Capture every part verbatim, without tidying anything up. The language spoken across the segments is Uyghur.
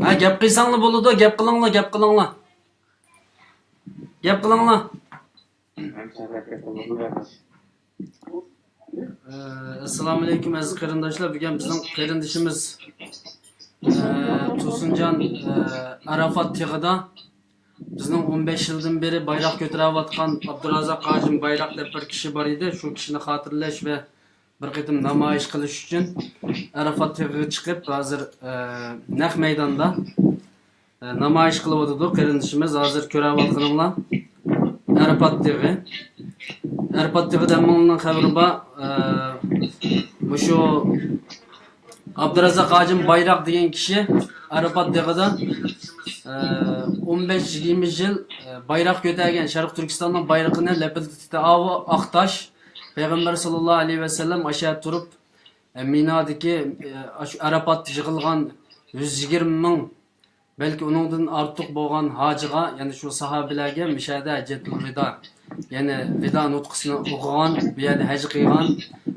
ھە، گەپ قىلساڭلار بولىدۇ، گەپ قىلىڭلار، گەپ قىلىڭلار. گەپ قىلىڭلار. ئەسسالامۇ ئەلەيكۇم، ئەزىز قېرىنداشلار. بۈگۈن بىزنىڭ قېرىندىشىمىز، ئە، تۇرسۇنجان، ئە، ئارافات تېغىدا بىزنىڭ ئون بەش يىلدىن بېرى بايراق كۆتۈرۈۋاتقان ئابدۇرازاق ھاجىم بايراق دەپ بىر كىشى بار ئىدى. شۇ كىشىنى خاتىرىلەش ۋە بىر قېتىم نامايىش قىلىش ئۈچۈن ئارافات تېغىغا چىقىپ، ھازىر، ئە، نەق مەيداندا، ئە، نامايىش قىلىۋاتىدۇ قېرىندىشىمىز. ھازىر كۆرۈۋاتقىنىڭلار ئارافات تېغى. ئارافات تېغى دەمنىڭ خەۋىرى بار. ئە، مۇشۇ ئابدۇرازاق ھاجىم بايراق دېگەن كىشى ئارافات تېغىدا، ئە، ئون بەش يىگىرمە يىل، ئە، بايراق كۆتەرگەن، شەرقىي تۈركىستاننىڭ بايرىقىنى لەپىلدىتتى. ئاۋۇ ئاق تاش، پەيغەمبەر ساللاللاھۇ ئەلەيھى ۋەسەللەم ئاشۇ يەردە تۇرۇپ، ئە، مىنادىكى، ئە، ئاشۇ ئارافاتتا يىغىلغان يۈز يىگىرمە مىڭ، بەلكى ئۇنىڭدىن ئارتۇق بولغان ھاجىغا، يەنى شۇ ساھابىلەرگە مۇشۇ يەردە ھەججەتۇل ۋىدا، يەنى ۋىدا نۇتقىسىنى ئوقۇغان، بۇ يەردە ھەج قىلغان،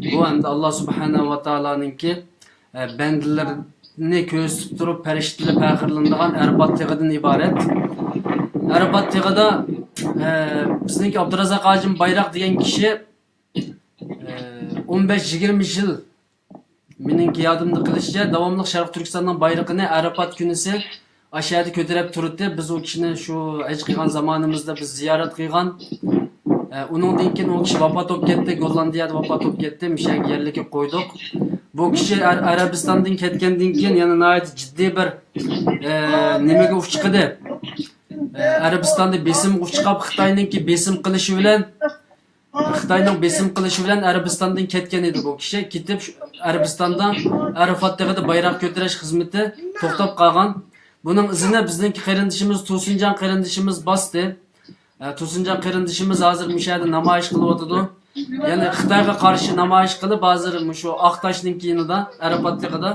بۇ ھەمدە ئاللا سۇبھانەھۇ ۋە تائالانىڭكى، ئە، بەندىلىرىنى كۆرسىتىپ تۇرۇپ، پەرىشتىلەر پەخىرلىنىدىغان ئارافات تېغىدىن ئىبارەت. ئارافات تېغىدا، ئە، بىزنىڭكى ئابدۇرازاق ھاجىم بايراق دېگەن كىشى، ئە، ئون بەش يىگىرمە يىل مېنىڭكى يادىمدا قېلىشىچە، داۋاملىق شەرقىي تۈركىستاننىڭ بايرىقىنى ئارافات كۈنىسى ئاشۇ يەردە كۆتۈرۈپ تۇراتتى. بىز ئۇ كىشىنى شۇ ھەج قىلغان زامانىمىزدا بىز زىيارەت قىلغان. ئە، ئۇنىڭدىن كېيىن ئۇ كىشى ۋاپات بولۇپ كەتتى، گوللاندىيەدە ۋاپات بولۇپ كەتتى، مۇشۇ يەرگە يەرلىككە قويدۇق. بۇ كىشى ئەر-، ئەرەبىستاندىن كەتكەندىن كېيىن يەنە ناھايىتى جىددىي بىر، ئە، نېمىگە ئۇچقىدى. ئە، ئەرەبىستاندا بېسىمغا ئۇچراپ، خىتاينىڭكى بېسىم قىلىشى بىلەن، خىتاينىڭ بېسىم قىلىشى بىلەن ئەرەبىستاندىن كەتكەن ئىدى بۇ كىشى. كېتىپ، شۇ ئەرەبىستاندا ئارافات تېغىدا بايراق كۆتۈرۈش خىزمىتى توختاپ قالغان. بۇنىڭ ئىزىنى بىزنىڭكى قېرىندىشىمىز، تۇرسۇنجان قېرىندىشىمىز باستى. ئە، تۇرسۇنجان قېرىندىشىمىز ھازىر مۇشۇ يەردە نامايىش قىلىۋاتىدۇ. يەنى خىتايغا قارشى نامايىش قىلىپ، ھازىر مۇشۇ ئاق تاشنىڭ يېنىدا، ئارافات تېغىدا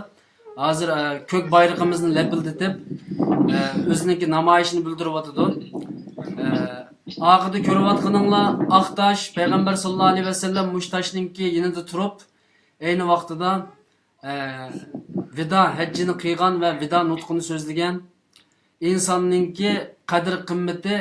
ھازىر، ئە، كۆك بايرىقىمىزنى لەپىلدىتىپ، ئە، ئۆزىنىڭكى نامايىشىنى بىلدۈرۈۋاتىدۇ. ئە، ئارقىدا كۆرۈۋاتقىنىڭلار ئاق تاش، پەيغەمبەر ساللاللاھۇ ئەلەيھى ۋەسەللەم مۇشۇ تاشنىڭكى يېنىدا تۇرۇپ، ئەينى ۋاقتىدا، ئە، ۋىدا ھەججىنى قىلغان ۋە ۋىدا نۇتقىنى سۆزلىگەن. ئىنساننىڭكى قەدىر-قىممىتى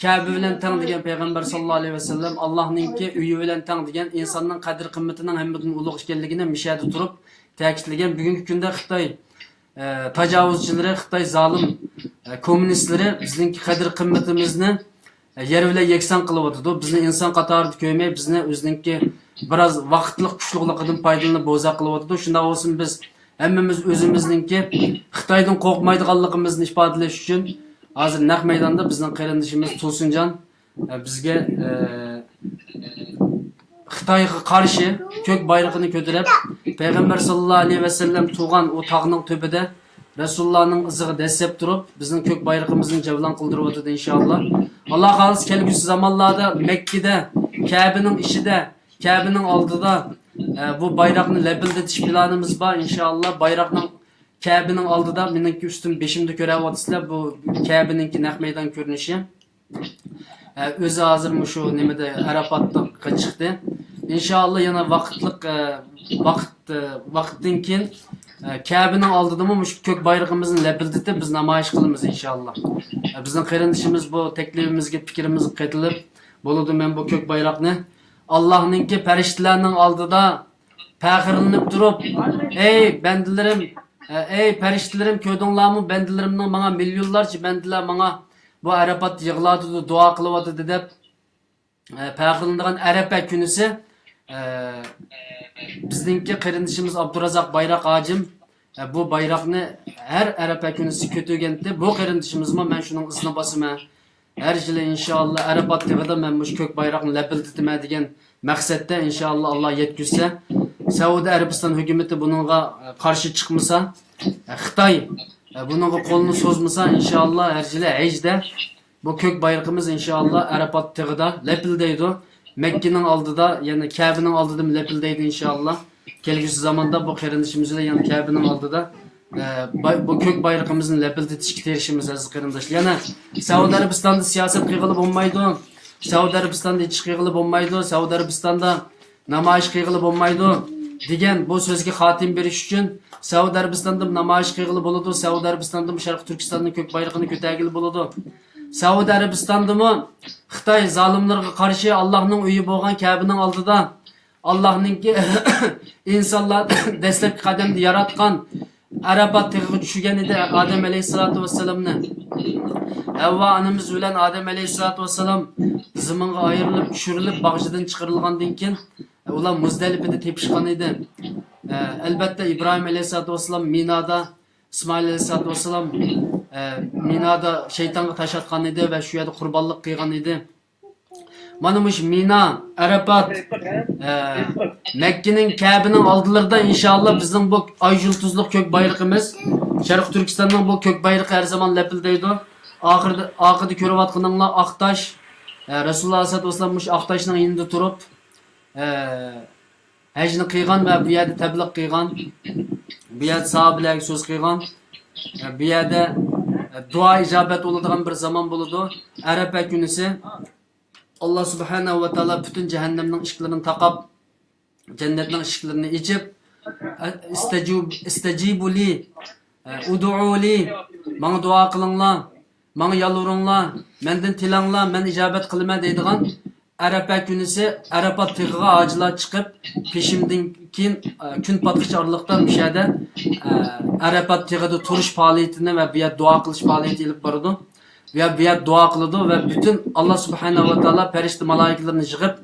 كەبە بىلەن تەڭ دېگەن پەيغەمبەر ساللاللاھۇ ئەلەيھى ۋەسەللەم، ئاللاھنىڭكى ئۆيى بىلەن تەڭ دېگەن، ئىنساننىڭ قەدىر-قىممىتىنىڭ ھەممىدىن ئۇلۇغ ئىكەنلىكىنى مۇشۇ يەردە تۇرۇپ تەكىتلىگەن. بۈگۈنكى كۈندە خىتاي، ئە، تاجاۋۇزچىلىرى، خىتاي زالىم، ئە، كوممۇنىستلىرى بىزنىڭكى قەدىر-قىممىتىمىزنى، ئە، يەر بىلەن يەكسان قىلىۋاتىدۇ. بىزنى ئىنسان قاتارىدا كۆرمەي، بىزنى ئۆزىنىڭكى بىراز ۋاقىتلىق كۈچلۈكلۈكىدىن پايدىلىنىپ بوزەك قىلىۋاتىدۇ. شۇنداق بولسىمۇ بىز ھەممىمىز ئۆزىمىزنىڭكى خىتايدىن قورقمايدىغانلىقىمىزنى ئىپادىلەش ئۈچۈن ھازىر نەق مەيداندا بىزنىڭ قېرىندىشىمىز تۇرسۇنجان، ئە، بىزگە، ئە، خىتايغا قارشى كۆك بايرىقىنى كۆتۈرۈپ، پەيغەمبەر ساللاللاھۇ ئەلەيھى ۋەسەللەم تۇغان ئۇ تاغنىڭ تۈپىدە رەسۇلۇللانىڭ ئىزىغا دەسسەپ تۇرۇپ، بىزنىڭ كۆك بايرىقىمىزنى جەۋلان قىلدۇرۇۋاتىدۇ، ئىنشائاللا. ئاللا خالىسا، كەلگۈسى زامانلاردا مەككىدە، كەبىنىڭ ئىچىدە، كەبىنىڭ ئالدىدا، ئە، بۇ بايراقنى لەپىلدىتىش پىلانىمىز بار، ئىنشائاللا. بايراقنىڭ، كەبىنىڭ ئالدىدا، مېنىڭكى ئۈستۈم، بېشىمدا كۆرۈۋاتىسىلەر، بۇ كەبىنىڭكى نەق مەيدان كۆرۈنۈشى. ئە، ئۆزى ھازىر مۇشۇ نېمىدە، ئارافاتقا چىقتى. ئىنشائاللا، يەنە ۋاقىتلىق، ئە، ۋاقىت، ئە، ۋاقىتتىن كېيىن، ئە، كەبىنىڭ ئالدىدىمۇ مۇشۇ كۆك بايرىقىمىزنى لەپىلدىتىپ، بىز نامايىش قىلىمىز، ئىنشائاللا. ئە، بىزنىڭ قېرىندىشىمىز بۇ تەكلىپىمىزگە، پىكرىمىزگە قېتىلىپ، بولىدۇ، مەن بۇ كۆك بايراقنى ئاللاھنىڭكى پەرىشتىلەرنىڭ ئالدىدا پەخىرلىنىپ تۇرۇپ، ئەي بەندىلىرىم، ئەي پەرىشتىلىرىم، كۆردۈڭلارمۇ، بەندىلىرىمنىڭ ماڭا، مىليونلارچە بەندىلەر ماڭا بۇ ئەرەپات يىغلاتىدۇ، دۇئا قىلىۋاتىدۇ دەپ، ئە، پەخىرلىنىدىغان ئەرەپە كۈنىسى، ئە، بىزنىڭكى قېرىندىشىمىز ئابدۇرازاق بايراق ھاجىم، ئە، بۇ بايراقنى ھەر ئەرەپە كۈنىسى كۆتۈرگەنتى. بۇ قېرىندىشىمىزمۇ مەن شۇنىڭ ئىزىنى باسىمەن. ھەر يىلى ئىنشائاللا ئەرەپات تېغىدا مەن مۇشۇ كۆك بايراقنى لەپىلدىتىمەن دېگەن مەقسەتتە، ئىنشائاللا، ئاللا يەتكۈزسە، سەئۇدى ئەرەبىستان ھۆكۈمىتى بۇنىڭغا، ئە، قارشى چىقمىسا، ئە، خىتاي، ئە، بۇنىڭغا قولىنى سوزمىسا، ئىنشائاللا، ھەر يىلى ھەجدە بۇ كۆك بايرىقىمىز، ئىنشائاللا، ئارافات تېغىدا لەپىلدەيدۇ. مەككىنىڭ ئالدىدا، يەنى كەبىنىڭ ئالدىدىمۇ لەپىلدەيدۇ، ئىنشائاللا. كەلگۈسى زاماندا بۇ قېرىندىشىمىز بىلەن يەنە كەبىنىڭ ئالدىدا، ئە، باي-، بۇ كۆك بايرىقىمىزنى لەپىلدىتىشكە تىرىشىمىز، ئەزىز قېرىنداشلار. يەنە سەئۇدى ئەرەبىستاندا سىياسەت قىلغىلى بولمايدۇ. سەئۇدى ئەرەبىستاندا چىقىغىلى بولمايدۇ. سەئۇدى ئەرەبىستاندا نامايىش قىلغىلى بولمايدۇ دېگەن بۇ سۆزگە خاتىمە بېرىش ئۈچۈن، سەئۇدى ئەرەبىستاندا نامايىش قىلغىلى بولىدۇ، سەئۇدى ئەرەبىستاندىمۇ شەرقىي تۈركىستاننىڭ كۆك بايرىقىنى كۆتەرگىلى بولىدۇ. سەئۇدى ئەرەبىستاندىمۇ خىتاي زالىملىرىغا قارشى ئاللاھنىڭ ئۆيى بولغان كەبىنىڭ ئالدىدا ئاللاھنىڭكى ئىنسانلار دەسلەپكى قەدەمدە ياراتقان ئەرەپات تېغىغا چۈشۈرگەن ئىدى ئادەم ئەلەيھىسسالاتۇ ۋەسسالامنى. ھەۋۋا ئانىمىز بىلەن ئادەم ئەلەيھىسسالاتۇ ۋەسسالام زېمىنغا ئايرىلىپ، چۈشۈرۈلۈپ، باغچىدىن چىقىرىلغاندىن كېيىن، ئۇلار مۇزدەلىپىدە تېپىشقان ئىدى. ئە، ئەلبەتتە، ئىبراھىم ئەلەيھىسسالاتۇ ۋەسسالام مىنادا، ئىسمائىل ئەلەيھىسسالاتۇ ۋەسسالام، ئە، مىنادا شەيتانغا تاش ئاتقان ئىدى ۋە شۇ يەردە قۇربانلىق قىلغان ئىدى. مانا مۇشۇ مىنا، ئەرەپات، ئە، مەككىنىڭ، كەبىنىڭ ئالدىلىرىدا، ئىنشائاللا، بىزنىڭ بۇ ئاي يۇلتۇزلۇق كۆك بايرىقىمىز، شەرقىي تۈركىستاننىڭ بۇ كۆك بايرىقى ھەر زامان لەپىلدەيدۇ. ئاخىردا، ئارقىدا كۆرۈۋاتقىنىڭلار ئاق تاش، ئە، رەسۇلۇللا ئەلەيھىسسالاتۇ ۋەسسالام مۇشۇ ئاق تاشنىڭ يېنىدا تۇرۇپ، ئە، ھەجنى قىلغان ۋە بۇ يەردە تەبلىغ قىلغان، بۇ يەردە ساھابىلەرگە سۆز قىلغان، ئە، بۇ يەردە، ئە، دۇئا ئىجابەت بولىدىغان بىر زامان بولىدۇ. ئەرەپە كۈنىسى ئاللا سۇبھانەھۇ ۋە تائالا پۈتۈن جەھەننەمنىڭ ئىشىكلىرىنى تاقاپ، جەننەتنىڭ ئىشىكلىرىنى ئېچىپ، ئە، ئىستەجىب-، ئىستەجىبۇ لى، ئە، ئۇدۇئۇ لى، ماڭا دۇئا قىلىڭلار، ماڭا يالۋۇرۇڭلار، مەندىن تىلەڭلار، مەن ئىجابەت قىلىمەن دەيدىغان ئەرەپە كۈنىسى ئەرەپات تېغىغا ھاجىلار چىقىپ، پېشىمدىن كېيىن، ئە، كۈن پاتقىچە ئارىلىقتا مۇشۇ يەردە، ئە، ئەرەپات تېغىدا تۇرۇش پائالىيىتىنى ۋە بۇ يەردە دۇئا قىلىش پائالىيىتى ئېلىپ بارىدۇ. بۇ يەر، بۇ يەردە دۇئا قىلىدۇ ۋە پۈتۈن ئاللا سۇبھانەھۇ ۋە تائالا پەرىشتە مالايىكىلىرىنى يىغىپ،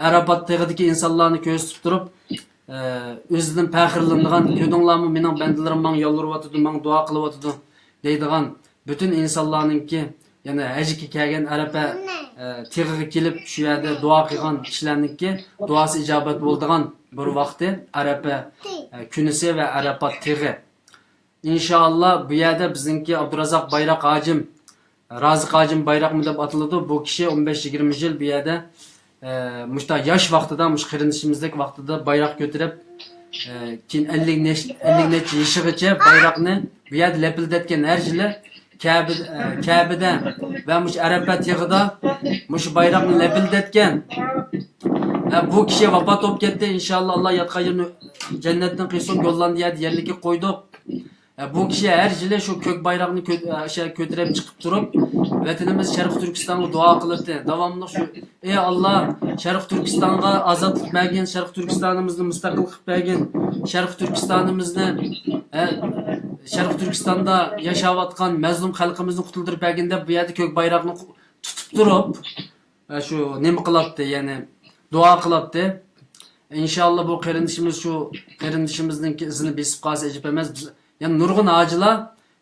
ئەرەپات تېغىدىكى ئىنسانلارنى كۆزىتىپ تۇرۇپ، ئە، ئۆزىدىن پەخىرلىنىدىغان، كۆردۈڭلارمۇ، مېنىڭ بەندىلىرىم ماڭا يالۋۇرۇۋاتىدۇ، ماڭا دۇئا قىلىۋاتىدۇ دەيدىغان، پۈتۈن ئىنسانلارنىڭكى، يەنى ھەجگە كەلگەن ئەرەپە، ئە، تېغىغا كېلىپ، شۇ يەردە دۇئا قىلغان كىشىلەرنىڭكى دۇئاسى ئىجابەت بولىدىغان بىر ۋاقتى ئەرەپە، ئە، كۈنىسى ۋە ئەرەپات تېغى. ئىنشائاللا، بۇ يەردە بىزنىڭكى ئابدۇرازاق بايراق ھاجىم، رازىق ھاجىم بايراقمۇ دەپ ئاتىلىدۇ. بۇ كىشى ئون بەش يىگىرمە يىل بۇ يەردە، ئە، مۇشۇنداق ياش ۋاقتىدا، مۇشۇ قېرىندىشىمىزدەك ۋاقتىدا بايراق كۆتۈرۈپ، ئە، كېيىن ئەللىك نەچ-، ئەللىك نەچچە يېشىغىچە بايراقنى بۇ يەردە لەپىلدەتكەن ھەر يىلى. كەبە-، ئە، كەبىدە ۋە مۇشۇ ئەرەپە تېغىدا مۇشۇ بايراقنى لەپىلدەتكەن. ئە، بۇ كىشى ۋاپات بولۇپ كەتتى. ئىنشائاللا، ئاللا ياتقان يېرىنى جەننەتتىن قىلسۇن، گوللاندىيەدە يەرلىككە قويدۇق. ئە، بۇ كىشى ھەر يىلى شۇ كۆك بايراقنى كۆ-، ئە، شە-، كۆتۈرۈپ چىقىپ تۇرۇپ، ۋەتىنىمىز شەرقىي تۈركىستانغا دۇئا قىلاتتى. داۋاملىق شۇ، ئى ئاللا، شەرقىي تۈركىستانغا ئازادلىق بەرگىن، شەرقىي تۈركىستانىمىزنى مۇستەقىل قىلىپ بەرگىن، شەرقىي تۈركىستانىمىزنى، ئە، شەرقىي تۈركىستاندا ياشاۋاتقان مەزلۇم خەلقىمىزنى قۇتۇلدۇرۇپ بەرگىن دەپ، بۇ يەردە كۆك بايراقنى قو-، تۇتۇپ تۇرۇپ، ئە، شۇ نېمە قىلاتتى، يەنى دۇئا قىلاتتى. ئىنشائاللا، بۇ قېرىندىشىمىز شۇ قېرىندىشىمىزنىڭكى ئىزىنى بېسىپ قالسا ئەجەب ئەمەس. بىز، يەنە نۇرغۇن ھاجىلار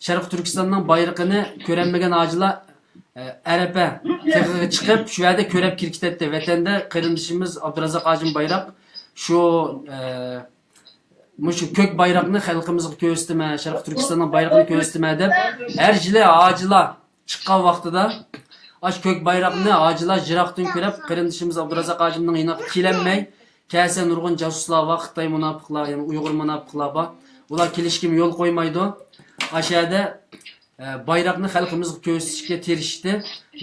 شەرقىي تۈركىستاننىڭ بايرىقىنى كۆرەلمىگەن ھاجىلار، ئە، ئەرەپە تېغىغا چىقىپ، شۇ يەردە كۆرۈپ كېلىپ كېتەتتى. ۋەتەندە قېرىندىشىمىز ئابدۇرازاق ھاجىم بايراق شۇ، ئە، مۇشۇ كۆك بايراقنى خەلقىمىزگە كۆرسىتىمەن، شەرقىي تۈركىستاننىڭ بايرىقىنى كۆرسىتىمەن دەپ، ھەر يىلى ھاجىلار چىققان ۋاقتىدا، ئاشۇ كۆك بايراقنى ھاجىلار يىراقتىن كۆرۈپ، قېرىندىشىمىز ئابدۇرازاق ھاجىمنىڭ يېنىغا كېلەلمەي، كەلسە نۇرغۇن جاسۇسلار بار، خىتاي مۇناپىقلار، يەنى ئۇيغۇر مۇناپىقلار بار. ئۇلار كېلىشكىمۇ يول قويمايدۇ. ئاشۇ يەردە، ئە، بايراقنى خەلقىمىزگە كۆرسىتىشكە تىرىشتى.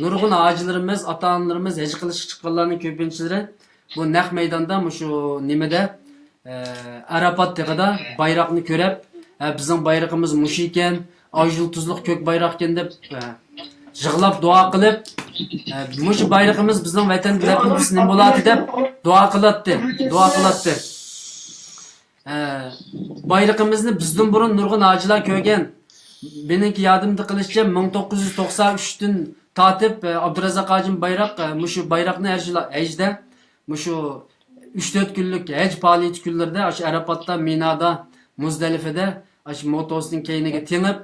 نۇرغۇن ھاجىلىرىمىز، ئاتا-ئانىلىرىمىز، ھەج قىلىشقا چىققانلارنىڭ كۆپىنچىلىرى بۇ نەق مەيداندا، مۇشۇ نېمىدە، ئە، ئەرەپات تېغىدا بايراقنى كۆرۈپ، ھە، بىزنىڭ بايرىقىمىز مۇشۇ ئىكەن، ئاي يۇلتۇزلۇق كۆك بايراق ئىكەن دەپ، ئە، يىغلاپ دۇئا قىلىپ، ئە، مۇشۇ بايرىقىمىز بىزنىڭ ۋەتەندە لەپىلدىسە نېمە بولاتتى دەپ دۇئا قىلاتتى، دۇئا قىلاتتى. ئە، بايرىقىمىزنى بىزدىن بۇرۇن نۇرغۇن ھاجىلار كۆرگەن. مېنىڭكى يادىمدا قېلىشىچە، مىڭ توققۇز يۈز توقسان ئۈچتىن تارتىپ، ئە، ئابدۇرازاق ھاجىم بايراق، ئە، مۇشۇ بايراقنى ھەر يىل ھەجدە، مۇشۇ ئۈچ تۆت كۈنلۈك ھەج پائالىيىتى كۈنلىرىدە ئاشۇ ئەرەپاتتا، مىنادا، مۇزدەلىفىدە ئاشۇ موتوسىنىڭ كەينىگە تېڭىپ،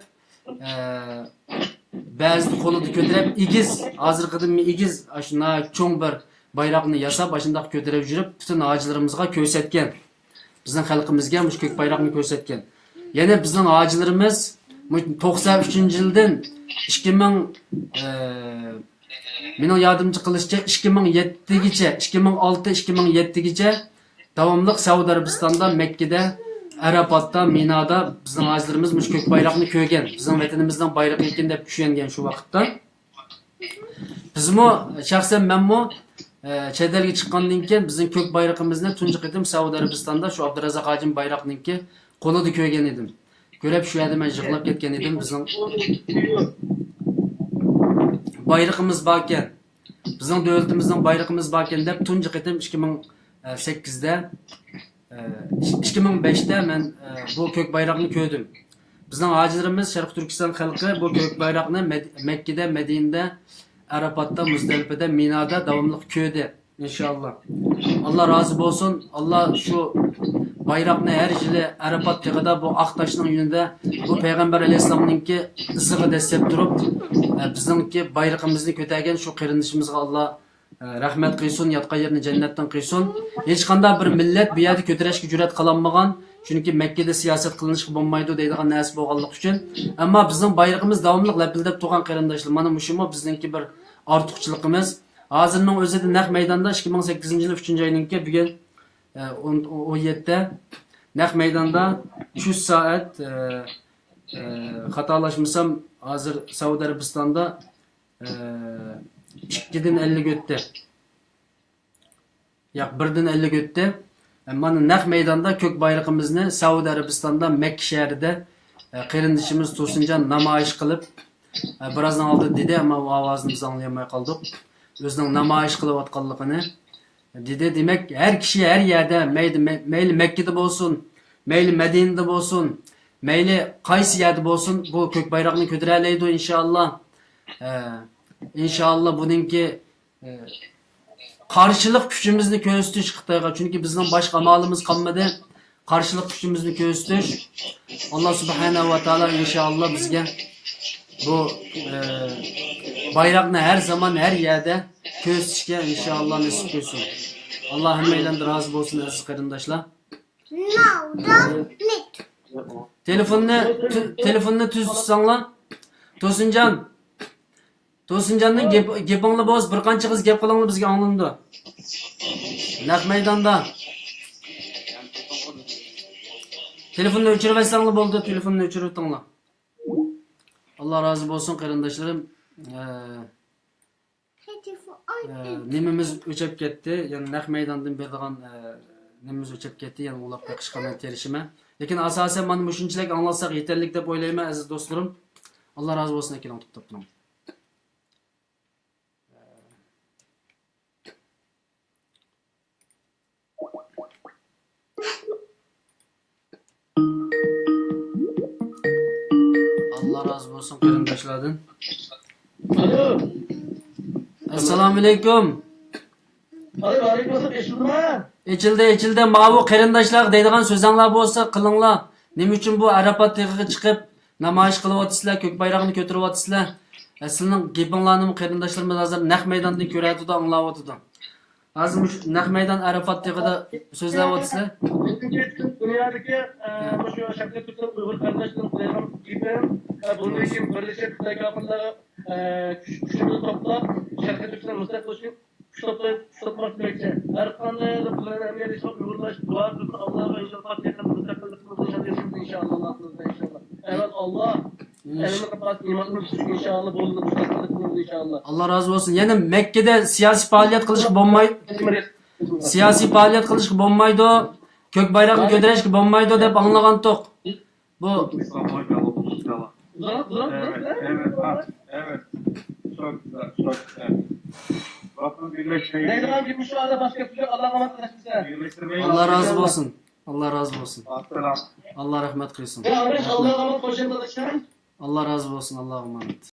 ئە، بەزىدە قولىدا كۆتۈرۈپ، ئېگىز، ھازىرقىدىنمۇ ئېگىز، ئاشۇنداق چوڭ بىر بايراقنى ياساپ، ئاشۇنداق كۆتۈرۈپ يۈرۈپ، پۈتۈن ھاجىلىرىمىزغا كۆرسەتكەن. بىزنىڭ خەلقىمىزگە مۇشۇ كۆك بايراقنى كۆرسەتكەن. يەنە بىزنىڭ ھاجىلىرىمىز مۇ-، توقسان ئۈچىنچى يىلدىن ئىككى مىڭ، ئە، مېنىڭ يادىمچە قىلىشىچە، ئىككى مىڭ يەتتىگىچە، ئىككى مىڭ ئالتە، ئىككى مىڭ يەتتىگىچە داۋاملىق سەئۇدى ئەرەبىستاندا، مەككىدە، ئەرەپاتتا، مىنادا بىزنىڭ ھاجىلىرىمىز مۇشۇ كۆك بايراقنى كۆرگەن، بىزنىڭ ۋەتىنىمىزنىڭ بايرىقى ئىكەن دەپ چۈشەنگەن شۇ ۋاقىتتا. بىزمۇ، شەخسەن مەنمۇ، ئە، چەت ئەلگە چىققاندىن كېيىن بىزنىڭ كۆك بايرىقىمىزنى تۇنجى قېتىم سەئۇدى ئەرەبىستاندا شۇ ئابدۇرازاق ھاجىم بايراقنىڭكى قولىدا كۆرگەن ئىدىم. كۆرۈپ شۇ يەردە مەن يىغلاپ كەتكەن ئىدىم. بىزنىڭ بايرىقىمىز باركەن، بىزنىڭ دۆلىتىمىزنىڭ بايرىقىمىز باركەن دەپ تۇنجى قېتىم ئىككى مىڭ سەككىزدە، ئىككى مىڭ بەشتە مەن بۇ كۆك بايراقنى كۆردۈم. بىزنىڭ ھاجىلىرىمىز، شەرقىي تۈركىستان خەلقى بۇ كۆك بايراقنى مەد-، مەككىدە، مەدىنىدە، ئەرەپاتتا، مۇزدەلىپىدە، مىنادا داۋاملىق كۆردى. ئىنشائاللا. ئاللا رازى بولسۇن. ئاللا شۇ بايراقنى ھەر يىلى ئەرەپات تېغىدا، بۇ ئاق تاشنىڭ يېنىدا، بۇ پەيغەمبەر ئەلەيھىسسالامنىڭكى ئىزىغا دەسسەپ تۇرۇپ، ئە، بىزنىڭكى بايرىقىمىزنى كۆتەرگەن شۇ قېرىندىشىمىزغا ئاللا، ئە، رەھمەت قىلسۇن، ياتقان يېرىنى جەننەتتىن قىلسۇن. ھېچقانداق بىر مىللەت بۇ يەردە كۆتۈرۈشكە جۈرئەت قىلالمىغان، چۈنكى مەككىدە سىياسەت قىلىنىشقا بولمايدۇ دەيدىغان نەرسە بولغانلىقى ئۈچۈن. ئەمما بىزنىڭ بايرىقىمىز داۋاملىق لەپىلدەپ تۇرغان قېرىنداشلار. مانا مۇشۇمۇ بىزنىڭكى بىر ئارتۇقچىلىقىمىز. ھازىرنىڭ ئۆزىدە نەق مەيداندا ئىككى مىڭ سەككىزىنچى يىل ئۈچىنچى ئاينىڭكى بۈگۈن، ئە، ئون، ئون يەتتە، نەق مەيداندا ئۈچ سائەت، ئە، ئە، خاتالاشمىسام، ھازىر سەئۇدى ئەرەبىستاندا، ئە، ئىككىدىن ئەللىك ئۆتتى. ياق، بىردىن ئەللىك ئۆتتى. مانا نەق مەيداندا كۆك بايرىقىمىزنى سەئۇدى ئەرەبىستاندا مەككە شەھىرىدە، ئە، قېرىندىشىمىز تۇرسۇنجان نامايىش قىلىپ، ئە، بىرازدىن ئالدىن دېدى، ئەمما ئۇ ئاۋازىنى بىز ئاڭلىيالماي قالدۇق. ئۆزىنىڭ نامايىش قىلىۋاتقانلىقىنى دېدى. دېمەك، ھەر كىشى ھەر يەردە، مەيلى، مەيلى مەككىدە بولسۇن، مەيلى مەدىنىدە بولسۇن، مەيلى قايسى يەردە بولسۇن، بۇ كۆك بايراقنى كۆتۈرەلەيدۇ، ئىنشائاللا. ئە، ئىنشائاللا، بۇنىڭكى ئە، قارشىلىق كۈچىمىزنى كۆرسىتىش خىتايغا، چۈنكى بىزنىڭ باشقا ئامالىمىز قالمىدى. قارشىلىق كۈچىمىزنى كۆرسىتىش. ئاللا سۇبھانەھۇ ۋە تائالا ئىنشائاللا بىزگە بۇ، ئە، بايراقنى ھەر زامان، ھەر يەردە كۆرسىتىشكە ئىنشائاللا نېسىپ قىلسۇن. ئاللا ھەممەيلەندىن رازى بولسۇن، ئەزىز قېرىنداشلار. تېلېفوننى تۈ-، تېلېفوننى تۈز تۇتساڭلار. تۇرسۇنجان. تۇرسۇنجاننىڭ گېپ-، گېپىڭلار بولسا، بىر قانچىڭىز گەپ قىلىڭلار، بىزگە ئاڭلىنىدۇ. نەق مەيداندا. تېلېفوننى ئۆچۈرۈۋەتسەڭلار بولدى، تېلېفوننى ئۆچۈرۈۋېتىڭلار. ئاللا رازى بولسۇن، قېرىنداشلىرىم. ئە، ئە، نېمىمىز ئۆچەپ كەتتى، يەنى نەق مەيداندىن بېرىدىغان، ئە، نېمىمىز ئۆچەپ كەتتى، يەنە ئۇلاپ بېقىشقا مەن تىرىشىمەن. لېكىن ئاساسەن مانا مۇشۇنچىلىك ئاڭلاتساق يېتەرلىك دەپ ئويلايمەن، ئەزىز دوستلىرىم. ئاللا رازى بولسۇن، ئەكېلىڭ، توختاپ تۇرۇڭ. ئاللا رازى بولسۇن قېرىنداشلاردىن. ئالو. ئەسسالامۇئەلەيكۇم. ئالو، ۋەئەلەيكۇم ئەسسالام. ئېچىلدىمۇ؟ ئېچىلدى، ئېچىلدى. ماۋۇ قېرىنداشلارغا دەيدىغان سۆزەڭلار بولسا قىلىڭلار. نېمە ئۈچۈن بۇ ئەرەپات تېغىغا چىقىپ نامايىش قىلىۋاتىسىلەر، كۆك بايراقنى كۆتۈرۈۋاتىسىلەر؟ ئە، سىلىنىڭ گېپىڭلارنىمۇ قېرىنداشلىرىمىز ھازىر نەق مەيداندىن كۆرۈۋاتىدۇ، ئاڭلاۋاتىدۇ. ھازىر مۇشۇ نەق مەيدان ئەرەپات تېغىدا سۆزلەۋاتىسىلەر. بۈگۈنكى پۈتۈن دۇنيادىكى، ئە، مۇشۇ شەرقىي تۈركىستان ئۇيغۇر قېرىنداشلىرىمىز قىلغان گېپىم، ئە، بۇندىن كېيىن بىرلىشىپ خىتاي كاپىرلارغا، ئە، كۈچ-، كۈچىمىزنى توپلاپ، شەرقىي تۈركىستان مۇستەقىل بولۇشى كۈچ توپلاپ، كۈچ توپلاپ كېلىمەكچى. ھەر قانداق بىر ئەمەلىيەت ئىشقا ئۇيغۇرلاشتۇرۇپ، دۇئا قىلىپ، ئاللاغا ئىنشاللا پاتىخا مۇستەقىللىقىمىزنى ئىنشاللا يېتىشىمىز ئىنشاللا، ئاللا نېسىپ قىلسا ئىنشاللا. ئەۋەت ئاللا، ئىنش-، ئەلىمىز قاپقاس ئىمانىمىز ئىنشاللا بولدى، مۇستەقىللىق بولدى ئىنشاللا. ئاللا رازى بولسۇن. يەنە مەككىدە سىياسىي پائالىيەت قىلىشقا بولماي-، سىياسىي پائالىيەت قىلىشقا بولمايدۇ. كۆك بايراقنى كۆتۈرۈشكە بولمايدۇ دەپ ئاڭلىغانتۇق. بۇ. Evet, evet, evet. Çok güzel, çok güzel. Bakın birleşmeyi. Neyse, abi, şu anda başka bir şey yok. Allah'a emanet olun size. Birleştirmeyi. ئاللا رازى بولسۇن. ئاللا رازى بولسۇن. Asselam. ئاللا رەھمەت قىلسۇن. Ya, abi, Allah'a emanet olun. ئاللا رازى بولسۇن. ئاللاغا ئامانەت.